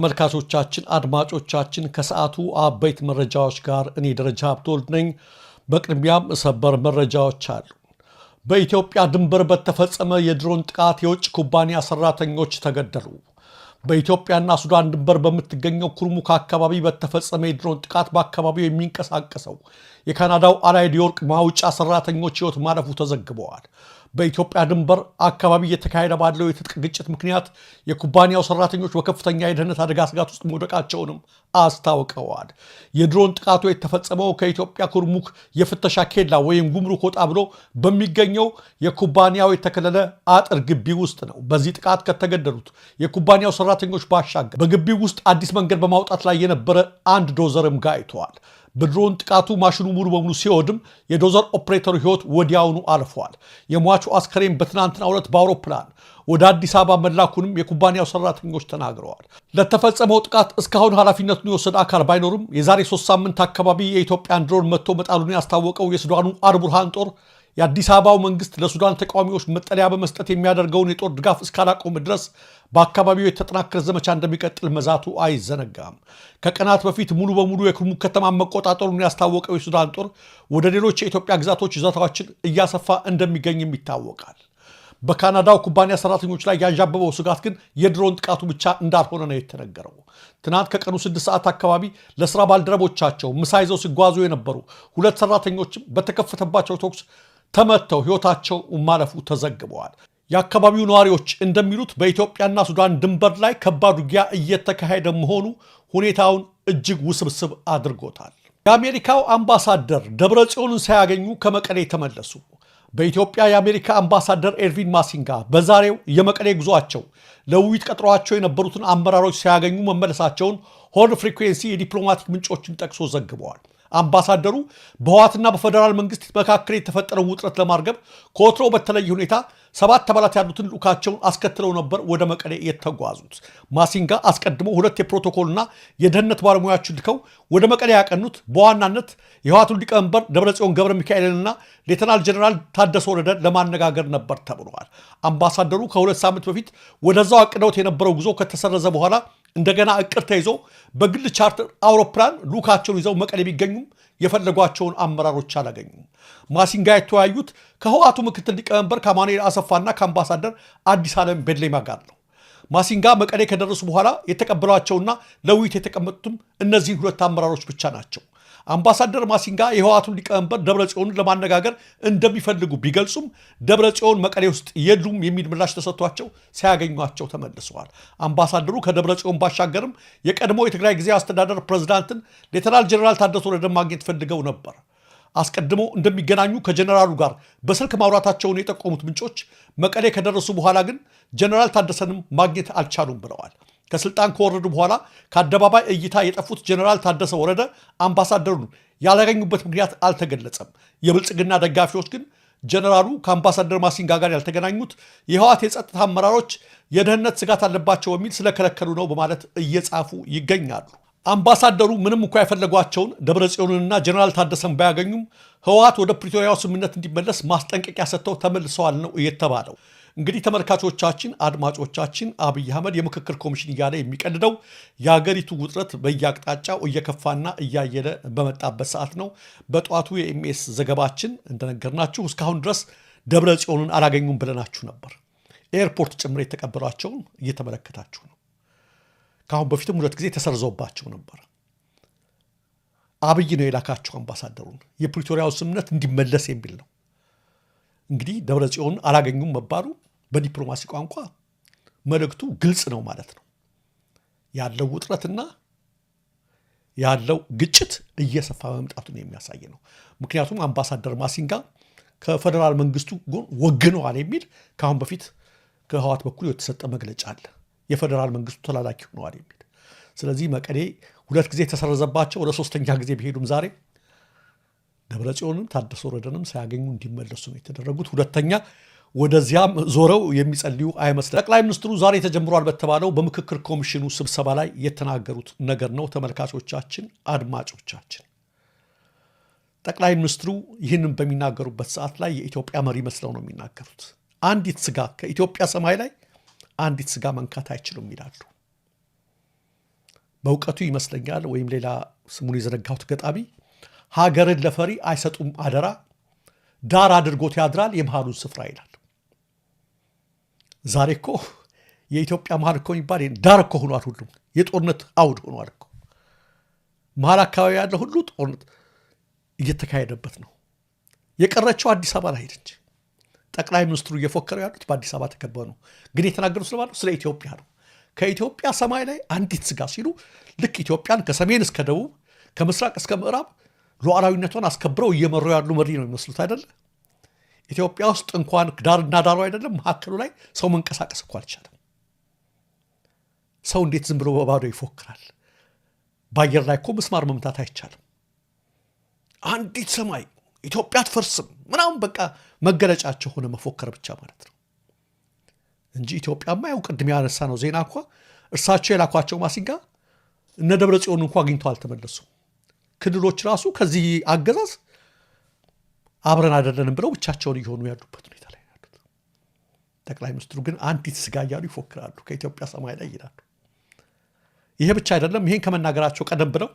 ተመልካቾቻችን፣ አድማጮቻችን ከሰዓቱ አበይት መረጃዎች ጋር እኔ ደረጃ ሀብተወልድ ነኝ። በቅድሚያም ሰበር መረጃዎች አሉ። በኢትዮጵያ ድንበር በተፈጸመ የድሮን ጥቃት የውጭ ኩባንያ ሰራተኞች ተገደሉ። በኢትዮጵያና ሱዳን ድንበር በምትገኘው ኩርሙክ አካባቢ በተፈጸመ የድሮን ጥቃት በአካባቢው የሚንቀሳቀሰው የካናዳው አላይድ የወርቅ ማውጫ ሰራተኞች ሕይወት ማለፉ ተዘግበዋል። በኢትዮጵያ ድንበር አካባቢ እየተካሄደ ባለው የትጥቅ ግጭት ምክንያት የኩባንያው ሰራተኞች በከፍተኛ የደህንነት አደጋ ስጋት ውስጥ መውደቃቸውንም አስታውቀዋል። የድሮን ጥቃቱ የተፈጸመው ከኢትዮጵያ ኩርሙክ የፍተሻ ኬላ ወይም ጉምሩክ ወጣ ብሎ በሚገኘው የኩባንያው የተከለለ አጥር ግቢ ውስጥ ነው። በዚህ ጥቃት ከተገደሉት የኩባንያው ሰራተኞች ባሻገር በግቢው ውስጥ አዲስ መንገድ በማውጣት ላይ የነበረ አንድ ዶዘርም ጋይተዋል። በድሮን ጥቃቱ ማሽኑ ሙሉ በሙሉ ሲወድም የዶዘር ኦፕሬተሩ ሕይወት ወዲያውኑ አልፏል። የሟቹ አስከሬን በትናንትናው ዕለት በአውሮፕላን ወደ አዲስ አበባ መላኩንም የኩባንያው ሰራተኞች ተናግረዋል። ለተፈጸመው ጥቃት እስካሁን ኃላፊነቱን የወሰደ አካል ባይኖርም የዛሬ 3 ሳምንት አካባቢ የኢትዮጵያን ድሮን መትቶ መጣሉን ያስታወቀው የሱዳኑ አልቡርሃን ጦር የአዲስ አበባው መንግስት ለሱዳን ተቃዋሚዎች መጠለያ በመስጠት የሚያደርገውን የጦር ድጋፍ እስካላቆመ ድረስ በአካባቢው የተጠናከረ ዘመቻ እንደሚቀጥል መዛቱ አይዘነጋም። ከቀናት በፊት ሙሉ በሙሉ የኩርሙክ ከተማ መቆጣጠሩን ያስታወቀው የሱዳን ጦር ወደ ሌሎች የኢትዮጵያ ግዛቶች ይዞታዎችን እያሰፋ እንደሚገኝም ይታወቃል። በካናዳው ኩባንያ ሰራተኞች ላይ ያንዣበበው ስጋት ግን የድሮን ጥቃቱ ብቻ እንዳልሆነ ነው የተነገረው። ትናንት ከቀኑ 6 ሰዓት አካባቢ ለስራ ባልደረቦቻቸው ምሳ ይዘው ሲጓዙ የነበሩ ሁለት ሰራተኞችም በተከፈተባቸው ተኩስ ተመተው ሕይወታቸው ማለፉ ተዘግበዋል። የአካባቢው ነዋሪዎች እንደሚሉት በኢትዮጵያና ሱዳን ድንበር ላይ ከባድ ውጊያ እየተካሄደ መሆኑ ሁኔታውን እጅግ ውስብስብ አድርጎታል። የአሜሪካው አምባሳደር ደብረ ጽዮንን ሳያገኙ ከመቀሌ ተመለሱ። በኢትዮጵያ የአሜሪካ አምባሳደር ኤርቪን ማሲንጋ በዛሬው የመቀሌ ጉዟቸው ለውይይት ቀጥሯቸው የነበሩትን አመራሮች ሳያገኙ መመለሳቸውን ሆርን ፍሪኩዌንሲ የዲፕሎማቲክ ምንጮችን ጠቅሶ ዘግበዋል። አምባሳደሩ በህወሓትና በፌዴራል መንግስት መካከል የተፈጠረውን ውጥረት ለማርገብ ከወትሮው በተለየ ሁኔታ 7 አባላት ያሉትን ልዑካቸውን አስከትለው ነበር ወደ መቀሌ የተጓዙት። ማሲንጋ አስቀድሞ 2 የፕሮቶኮልና የደህንነት ባለሙያዎችን ልከው ወደ መቀሌ ያቀኑት በዋናነት የህወሓቱን ሊቀመንበር ደብረጽዮን ገብረ ሚካኤልንና ሌተናል ጀነራል ታደሰ ወረደን ለማነጋገር ነበር ተብሏል። አምባሳደሩ ከ2 ሳምንት በፊት ወደዛው አቅደውት የነበረው ጉዞ ከተሰረዘ በኋላ እንደገና እቅድ ተይዞ በግል ቻርተር አውሮፕላን ልዑካቸውን ይዘው መቀሌ ቢገኙም የፈለጓቸውን አመራሮች አላገኙም። ማሲንጋ የተወያዩት ከህወሓቱ ምክትል ሊቀመንበር ከአማኑኤል አሰፋና ከአምባሳደር አዲስ ዓለም ቤሌማ ጋር ነው። ማሲንጋ መቀሌ ከደረሱ በኋላ የተቀበሏቸውና ለውይይት የተቀመጡትም እነዚህ 2 አመራሮች ብቻ ናቸው። አምባሳደር ማሲንጋ የህወሓቱን ሊቀመንበር ደብረጽዮንን ለማነጋገር እንደሚፈልጉ ቢገልጹም ደብረጽዮን መቀሌ ውስጥ የሉም የሚል ምላሽ ተሰጥቷቸው ሳያገኟቸው ተመልሰዋል። አምባሳደሩ ከደብረጽዮን ባሻገርም የቀድሞ የትግራይ ጊዜያዊ አስተዳደር ፕሬዝዳንትን ሌተናል ጀነራል ታደሰ ወረደን ማግኘት ፈልገው ነበር። አስቀድሞ እንደሚገናኙ ከጀነራሉ ጋር በስልክ ማውራታቸውን የጠቆሙት ምንጮች መቀሌ ከደረሱ በኋላ ግን ጀነራል ታደሰንም ማግኘት አልቻሉም ብለዋል። ከስልጣን ከወረዱ በኋላ ከአደባባይ እይታ የጠፉት ጀነራል ታደሰ ወረደ አምባሳደሩን ያላገኙበት ምክንያት አልተገለጸም። የብልጽግና ደጋፊዎች ግን ጀነራሉ ከአምባሳደር ማሲንጋ ጋር ያልተገናኙት የህወሓት የጸጥታ አመራሮች የደህንነት ስጋት አለባቸው በሚል ስለከለከሉ ነው በማለት እየጻፉ ይገኛሉ። አምባሳደሩ ምንም እንኳ የፈለጓቸውን ደብረጽዮንንና ጀነራል ታደሰን ባያገኙም ህወሓት ወደ ፕሪቶሪያው ስምምነት እንዲመለስ ማስጠንቀቂያ ሰጥተው ተመልሰዋል ነው የተባለው። እንግዲህ ተመልካቾቻችን፣ አድማጮቻችን አብይ አህመድ የምክክር ኮሚሽን እያለ የሚቀልደው የሀገሪቱ ውጥረት በየአቅጣጫው እየከፋና እያየለ በመጣበት ሰዓት ነው። በጠዋቱ የኤምኤስ ዘገባችን እንደነገርናችሁ እስካሁን ድረስ ደብረ ጽዮንን አላገኙም ብለናችሁ ነበር። ኤርፖርት ጭምር የተቀበሏቸውን እየተመለከታችሁ ነው። ከአሁን በፊትም 2 ጊዜ ተሰርዘውባቸው ነበር። አብይ ነው የላካቸው አምባሳደሩን የፕሪቶሪያው ስምምነት እንዲመለስ የሚል ነው። እንግዲህ ደብረ ጽዮንን አላገኙም መባሉ በዲፕሎማሲ ቋንቋ መልእክቱ ግልጽ ነው ማለት ነው። ያለው ውጥረትና ያለው ግጭት እየሰፋ መምጣቱን የሚያሳይ ነው። ምክንያቱም አምባሳደር ማሲንጋ ከፌደራል መንግስቱ ጎን ወግነዋል የሚል ከአሁን በፊት ከህወሓት በኩል የተሰጠ መግለጫ አለ። የፌደራል መንግስቱ ተላላኪ ሆነዋል የሚል። ስለዚህ መቀሌ 2 ጊዜ ተሰረዘባቸው፣ ወደ 3ኛ ጊዜ ቢሄዱም ዛሬ ደብረጽዮንም ታደሰ ወረደንም ሳያገኙ እንዲመለሱ ነው የተደረጉት። ሁለተኛ ወደዚያም ዞረው የሚጸልዩ አይመስልም። ጠቅላይ ሚኒስትሩ ዛሬ ተጀምሯል በተባለው በምክክር ኮሚሽኑ ስብሰባ ላይ የተናገሩት ነገር ነው። ተመልካቾቻችን፣ አድማጮቻችን፣ ጠቅላይ ሚኒስትሩ ይህንን በሚናገሩበት ሰዓት ላይ የኢትዮጵያ መሪ መስለው ነው የሚናገሩት። አንዲት ስጋ ከኢትዮጵያ ሰማይ ላይ አንዲት ስጋ መንካት አይችሉም ይላሉ። በእውቀቱ ይመስለኛል ወይም ሌላ ስሙን የዘነጋሁት ገጣሚ ሀገርን ለፈሪ አይሰጡም አደራ፣ ዳር አድርጎት ያድራል የመሃሉን ስፍራ ይላል። ዛሬ እኮ የኢትዮጵያ መሃል እኮ የሚባል ዳር እኮ ሆኗል። ሁሉም የጦርነት አውድ ሆኗል እኮ። መሃል አካባቢ ያለ ሁሉ ጦርነት እየተካሄደበት ነው። የቀረችው አዲስ አበባ ላይ ሄደች። ጠቅላይ ሚኒስትሩ እየፎከሩ ያሉት በአዲስ አበባ ተከበው ነው። ግን የተናገሩት ስለማለት ስለ ኢትዮጵያ ነው። ከኢትዮጵያ ሰማይ ላይ አንዲት ስጋ ሲሉ ልክ ኢትዮጵያን ከሰሜን እስከ ደቡብ ከምስራቅ እስከ ምዕራብ ሉዓላዊነቷን አስከብረው እየመሩ ያሉ መሪ ነው የሚመስሉት አይደለ? ኢትዮጵያ ውስጥ እንኳን ዳርና ዳሩ አይደለም መካከሉ ላይ ሰው መንቀሳቀስ እኮ አልቻለም። ሰው እንዴት ዝም ብሎ በባዶ ይፎክራል? በአየር ላይ እኮ ምስማር መምታት አይቻልም። አንዲት ሰማይ ኢትዮጵያ አትፈርስም ምናምን በቃ መገለጫቸው ሆነ መፎከር ብቻ ማለት ነው እንጂ ኢትዮጵያማ ያው ቅድም ያነሳ ነው ዜና እኳ እርሳቸው የላኳቸው ማሲንጋ እነ ደብረ ጽዮን እንኳ አግኝተው አልተመለሱም። ክልሎች ራሱ ከዚህ አገዛዝ አብረን አይደለንም ብለው ብቻቸውን እየሆኑ ያሉበት ሁኔታ ላይ ያሉት። ጠቅላይ ሚኒስትሩ ግን አንዲት ስጋ እያሉ ይፎክራሉ፣ ከኢትዮጵያ ሰማይ ላይ ይላሉ። ይሄ ብቻ አይደለም። ይሄን ከመናገራቸው ቀደም ብለው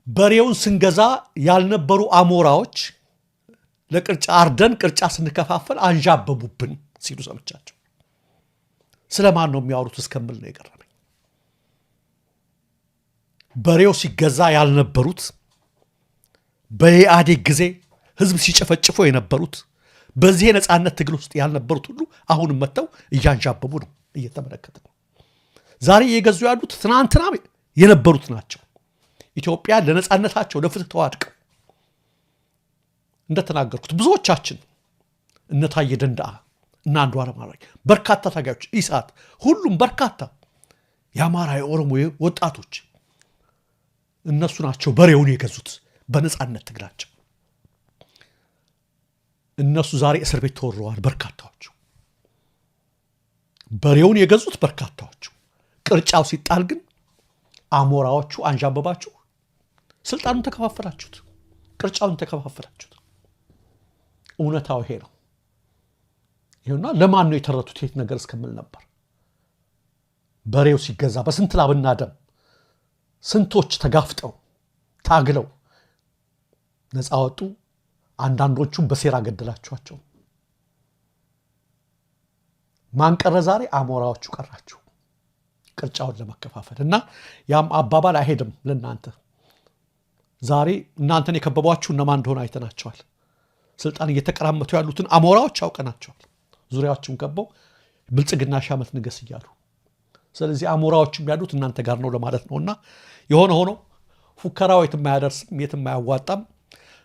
በሬውን ስንገዛ ያልነበሩ አሞራዎች ለቅርጫ አርደን ቅርጫ ስንከፋፈል አንዣበቡብን ሲሉ ሰምቻቸው። ስለማን ነው የሚያወሩት እስከምል ነው የገረመኝ። በሬው ሲገዛ ያልነበሩት፣ በኢህአዴግ ጊዜ ህዝብ ሲጨፈጭፎ የነበሩት፣ በዚህ የነፃነት ትግል ውስጥ ያልነበሩት ሁሉ አሁንም መጥተው እያንዣበቡ ነው፣ እየተመለከተ ነው። ዛሬ እየገዙ ያሉት ትናንትና የነበሩት ናቸው። ኢትዮጵያ ለነፃነታቸው ለፍትህ ተዋድቀው እንደተናገርኩት ብዙዎቻችን እነ ታዬ ደንደአ እና አንዱዓለም አራጌ በርካታ ታጋዮች፣ ኢሳት፣ ሁሉም በርካታ የአማራ የኦሮሞ ወጣቶች እነሱ ናቸው በሬውን የገዙት በነፃነት ትግላቸው። እነሱ ዛሬ እስር ቤት ተወርረዋል። በርካታዎቹ በሬውን የገዙት በርካታዎቹ። ቅርጫው ሲጣል ግን አሞራዎቹ አንዣበባችሁ፣ ስልጣኑን ተከፋፈላችሁት፣ ቅርጫውን ተከፋፈላችሁት። እውነታው ይሄ ነው። ይኸውና ለማን ነው የተረቱት የት ነገር እስከምል ነበር። በሬው ሲገዛ በስንት ላብና ደም ስንቶች ተጋፍጠው ታግለው ነፃ ወጡ። አንዳንዶቹም በሴራ ገደላችኋቸው። ማን ቀረ ዛሬ? አሞራዎቹ ቀራችሁ ቅርጫውን ለመከፋፈል። እና ያም አባባል አይሄድም ለእናንተ። ዛሬ እናንተን የከበቧችሁ እነማን እንደሆነ አይተናቸዋል። ስልጣን እየተቀራመቱ ያሉትን አሞራዎች አውቀናቸዋል። ዙሪያችሁን ከበው ብልጽግና ሺህ ዓመት ንገስ እያሉ፣ ስለዚህ አሞራዎችም ያሉት እናንተ ጋር ነው ለማለት ነው። እና የሆነ ሆኖ ፉከራው የትም አያደርስም፣ የትም አያዋጣም።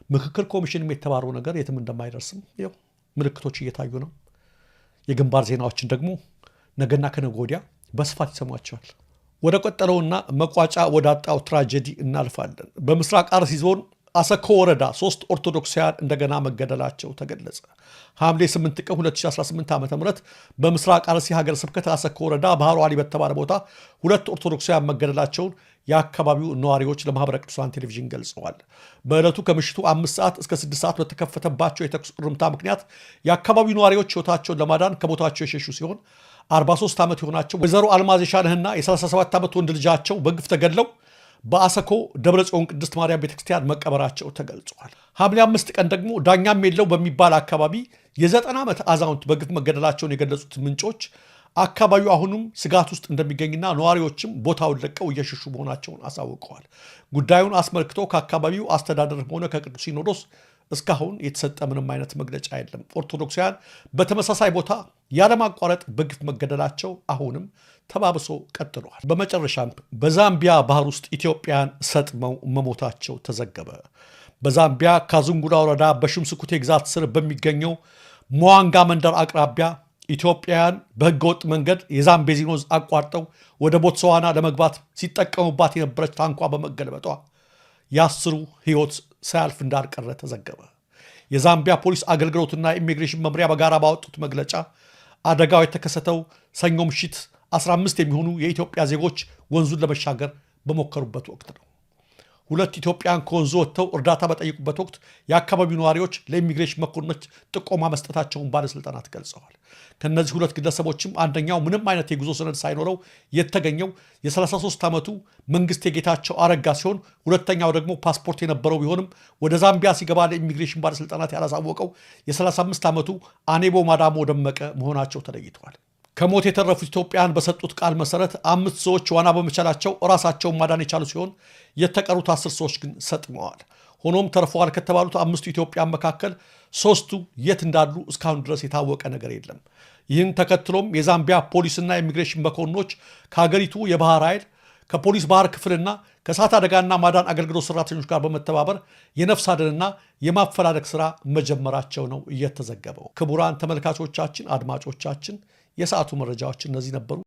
ምክክር ኮሚሽንም የተባለው ነገር የትም እንደማይደርስም ይኸው ምልክቶች እየታዩ ነው። የግንባር ዜናዎችን ደግሞ ነገና ከነገ ወዲያ በስፋት ይሰሟቸዋል። ወደ ቀጠለውና መቋጫ ወዳጣው ትራጀዲ እናልፋለን። በምስራቅ አርሲ ዞን አሰኮ ወረዳ 3 ኦርቶዶክሳውያን እንደገና መገደላቸው ተገለጸ። ሐምሌ 8 ቀን 2018 ዓ ም በምስራቅ አርሲ ሀገረ ስብከት አሰኮ ወረዳ ባህሩ አሊ በተባለ ቦታ 2 ኦርቶዶክሳውያን መገደላቸውን የአካባቢው ነዋሪዎች ለማህበረ ቅዱሳን ቴሌቪዥን ገልጸዋል። በዕለቱ ከምሽቱ 5 ሰዓት እስከ 6 ሰዓት በተከፈተባቸው የተኩስ እሩምታ ምክንያት የአካባቢው ነዋሪዎች ሕይወታቸውን ለማዳን ከቦታቸው የሸሹ ሲሆን 43 ዓመት የሆናቸው ወይዘሮ አልማዝ የሻነህና የ37 ዓመት ወንድ ልጃቸው በግፍ ተገድለው በአሰኮ ደብረ ጽዮን ቅድስት ማርያም ቤተክርስቲያን መቀበራቸው ተገልጿል። ሐምሌ 5 ቀን ደግሞ ዳኛም የለው በሚባል አካባቢ የ90 ዓመት አዛውንት በግፍ መገደላቸውን የገለጹት ምንጮች አካባቢው አሁንም ስጋት ውስጥ እንደሚገኝና ነዋሪዎችም ቦታውን ለቀው እየሸሹ መሆናቸውን አሳውቀዋል። ጉዳዩን አስመልክቶ ከአካባቢው አስተዳደርም ሆነ ከቅዱስ ሲኖዶስ እስካሁን የተሰጠ ምንም አይነት መግለጫ የለም። ኦርቶዶክሳውያን በተመሳሳይ ቦታ ያለማቋረጥ በግፍ መገደላቸው አሁንም ተባብሶ ቀጥሏል። በመጨረሻም በዛምቢያ ባህር ውስጥ ኢትዮጵያን ሰጥመው መሞታቸው ተዘገበ። በዛምቢያ ካዙንጉላ ወረዳ በሹምስኩቴ ግዛት ስር በሚገኘው ሞዋንጋ መንደር አቅራቢያ ኢትዮጵያውያን በህገወጥ መንገድ የዛምቤዚን ወንዝ አቋርጠው ወደ ቦትስዋና ለመግባት ሲጠቀሙባት የነበረች ታንኳ በመገልበጧ የ10 ሕይወት ሳያልፍ እንዳልቀረ ተዘገበ። የዛምቢያ ፖሊስ አገልግሎትና ኢሚግሬሽን መምሪያ በጋራ ባወጡት መግለጫ አደጋው የተከሰተው ሰኞ ምሽት 15 የሚሆኑ የኢትዮጵያ ዜጎች ወንዙን ለመሻገር በሞከሩበት ወቅት ነው። ሁለት ኢትዮጵያን ከወንዙ ወጥተው እርዳታ በጠየቁበት ወቅት የአካባቢው ነዋሪዎች ለኢሚግሬሽን መኮንኖች ጥቆማ መስጠታቸውን ባለስልጣናት ገልጸዋል። ከእነዚህ ሁለት ግለሰቦችም አንደኛው ምንም አይነት የጉዞ ሰነድ ሳይኖረው የተገኘው የ33 ዓመቱ መንግስቴ ጌታቸው አረጋ ሲሆን፣ ሁለተኛው ደግሞ ፓስፖርት የነበረው ቢሆንም ወደ ዛምቢያ ሲገባ ለኢሚግሬሽን ባለስልጣናት ያላሳወቀው የ35 ዓመቱ አኔቦ ማዳሞ ደመቀ መሆናቸው ተለይተዋል። ከሞት የተረፉት ኢትዮጵያውያን በሰጡት ቃል መሰረት አምስት ሰዎች ዋና በመቻላቸው ራሳቸውን ማዳን የቻሉ ሲሆን የተቀሩት 10 ሰዎች ግን ሰጥመዋል። ሆኖም ተርፈዋል ከተባሉት አምስቱ ኢትዮጵያውያን መካከል ሶስቱ የት እንዳሉ እስካሁን ድረስ የታወቀ ነገር የለም። ይህን ተከትሎም የዛምቢያ ፖሊስና ኢሚግሬሽን መኮንኖች ከሀገሪቱ የባህር ኃይል፣ ከፖሊስ ባህር ክፍልና ከእሳት አደጋና ማዳን አገልግሎት ሰራተኞች ጋር በመተባበር የነፍስ አድንና የማፈላለግ ስራ መጀመራቸው ነው እየተዘገበው። ክቡራን ተመልካቾቻችን፣ አድማጮቻችን፣ የሰዓቱ መረጃዎች እነዚህ ነበሩ።